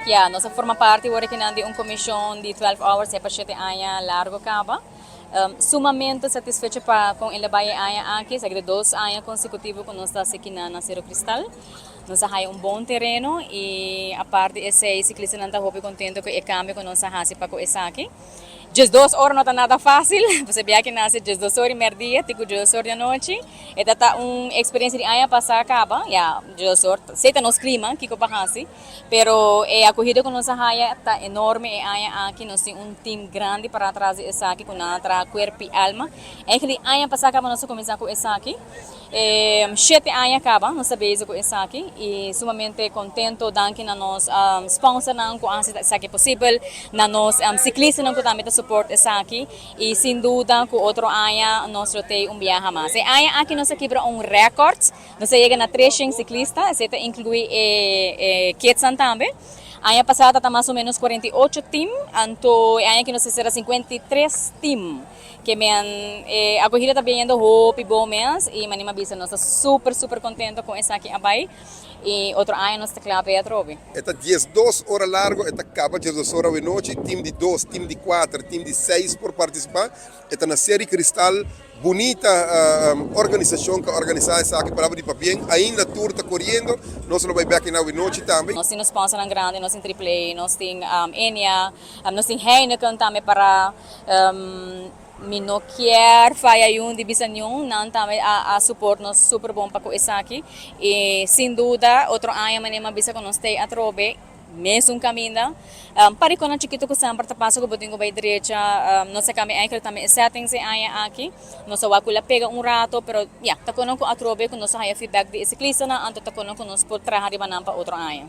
Ya, nos a forma parti awor aki di un comision di 12 Hours pa 7 aña largo caba. Sumamente satisfecho pa con el a bay e aña aki, esaki 2 aña consecutivo cu nos ta aki na Cero Cristal. Nos a haya un bon tereno y aparte esey, ciclistanan ta hopi contento cu e cambio cu nos a haci pa cu esaki. 12 or no ta nada facil, bo sa cu nace 12 or y merdia, te 12 or di anochi. E ta un experiencia di aña pasa caba, ya, 12 or, esey ta nos clima, kico pa haci, pero e acogida cu nos a haya ta enorme e aña aki, nos tin un team grandi pa atras esaki, cu nan a traha cuerpo y alma. Eigenlijk aña pasa caba nos a cuminsa cu esaki. 7 aña caba, nos ta bezig cu esaki y sumamente contento, danki na nos sponsornan cu a haci esaki posibel, na nos ciclistanan cu tambe ta support esaki y sin duda cu otro aña nos lo tin un biaha mas. E aña aki nos a kibra un record, nos a yega na 300 ciclista, esey ta inclui kids tambe. Aña pasa ta mas o menos 48 team, anto aña aki nos a sera 53 team. Kiermen e corida ta bin hopi bon mes y manera mi a bisa, nos ta super super contento cu esaki a bay y otro aña nos ta cla pa atrobe. E ta 12 ora largo, e ta caba 12 or di anochi, team di 2, team di 4, team di 6 por participa. E ta na Serie Cristal, bunita organisacion cu a organisa esaki pa di pabien. Ainda tur ta coriendo, nos lo bay back na anochi tambe. Nos tin sponsor grandi, nos tin AAA, nos tin Enia, nos tin Heineken tambe pa mi no kier faya un di bisa niun, nan tambe a support nos super bon pa esaki y sin duda otro aña manera mi a bisa cu nos ta atrobe mesun caminda. Par di cos chikito cu semper ta pasa cu bo tin cu bay drecha, nos a cambia eigenlijk tambe settings e aña aki. Nos a wak cu el a pega un rato, pero ja, ta con cu atrobe cu nos haya feedback di ciclistanan, anto ta con cu nos por traha riba nan pa otro aña.